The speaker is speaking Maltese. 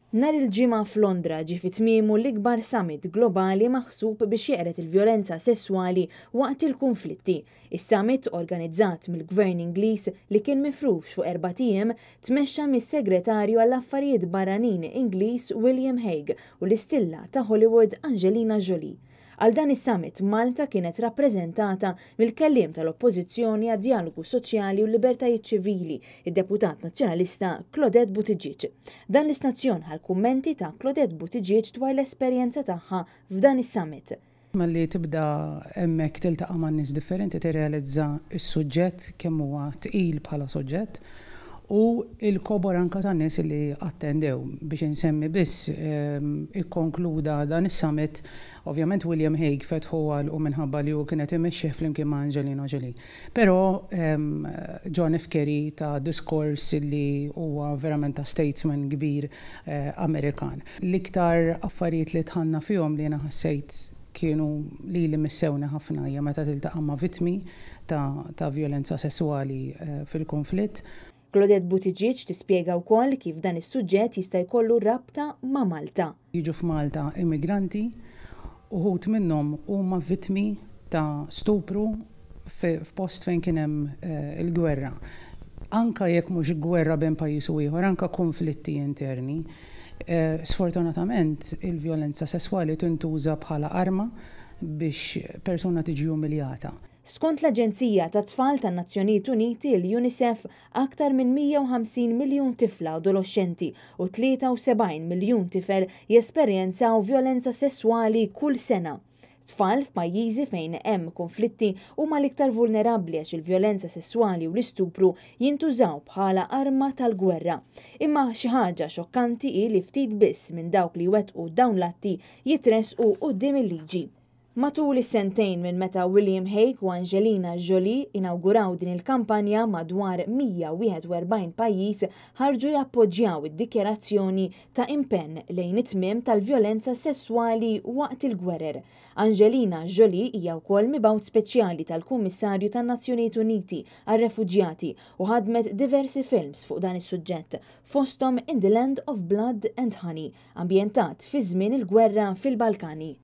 Nhar il-Ġimgħa f'Londra ġie fi tmiemu l-ikbar summit globali maħsub biex jeqred il-vjolenza sesswali waqt il-kunflitti. Is-summit, organizzat mill-Gvern Ingliż li kien mifrux fuq 4 ijiem, tmexxa mis-Segretarju għall-Affarijiet Barranin Ingliż William Hague u l-istilla ta' Hollywood Angelina Jolie. Għal dan is-summit, Malta kienet rappreżentata mill-kelliem tal-Oppożizzjoni għad-Djalogu Soċjali u Libertajiet Ċivili, id-deputat nazzjonalista Claudette Buttigieg. Dan l-istazzjon ħa l-kummenti ta' Claudette Buttigieg dwar l-esperjenza tagħha f'dan is-summit. Malli tibda hemmhekk tiltaqa' ma' nies differenti, tirrealizza s-suġġett kemm huwa tqil bħala suġġett u il-kobor anka ta' nies li attendew. Biex insemmi biss, ikkonkluda dan is-summit, ovvjament, William Hague fetħu għal u minħabba li hu kienet imexxih flimkien ma' Angelina Jolie. Però John F. Kerry ta diskors li huwa verament ta' statesman kbir Amerikan. L-iktar affarijiet li dħalna fihom li jiena ħassejt kienu li missewni ħafna hija meta tiltaqa' ma' vittmi ta' violenza sesswali fil-konflitt. Claudette Buttigieg tispjega wkoll kif dan is-suġġett jista' jkollu rabta ma' Malta. Jiġu f'Malta immigranti, uħud minnhom huma vittmi ta' stupru f'post fejn kien hemm il-gwerra. Anka jekk mhux gwerra bejn pajjiż u ieħor, anka konflitti interni. Sfortunatament il-vjolenza sesswali tintuża bħala arma biex persuna tiġi umiljata. Skont l-Aġenzija tat-Tfal tan-Nazzjonijiet Uniti, l-UNICEF, aktar minn 150 miljun tifla adolescenti u 73 miljun tifel jesperjenzaw violenza sessuali kull sena. Tfal f'pajjiżi fejn hemm konflitti huma l-iktar vulnerabbli għax il-vjolenza sessuali u l-istupru jintużaw bħala arma tal-gwerra. Imma xi ħaġa xokkanti hi li ftit biss minn dawk li wettqu dawn l-atti jitresqu quddiem il-liġi. Matul is-sentejn minn meta William Hague u Angelina Jolie inauguraw din il-kampanja, madwar 141 pajjiż ħarġu jappoġġjaw id-dikjarazzjoni ta' impenn lejn it-tmiem tal-vjolenza sessuali waqt il-gwerer. Angelina Jolie hija wkoll mibgħut speċjali tal-Kummissarju tan-Nazzjonijiet Uniti għar-Refuġjati u ħadmet diversi films fuq dan is-suġġett, fosthom In the Land of Blood and Honey, ambjentat fi żmien il-gwerra fil-Balkani.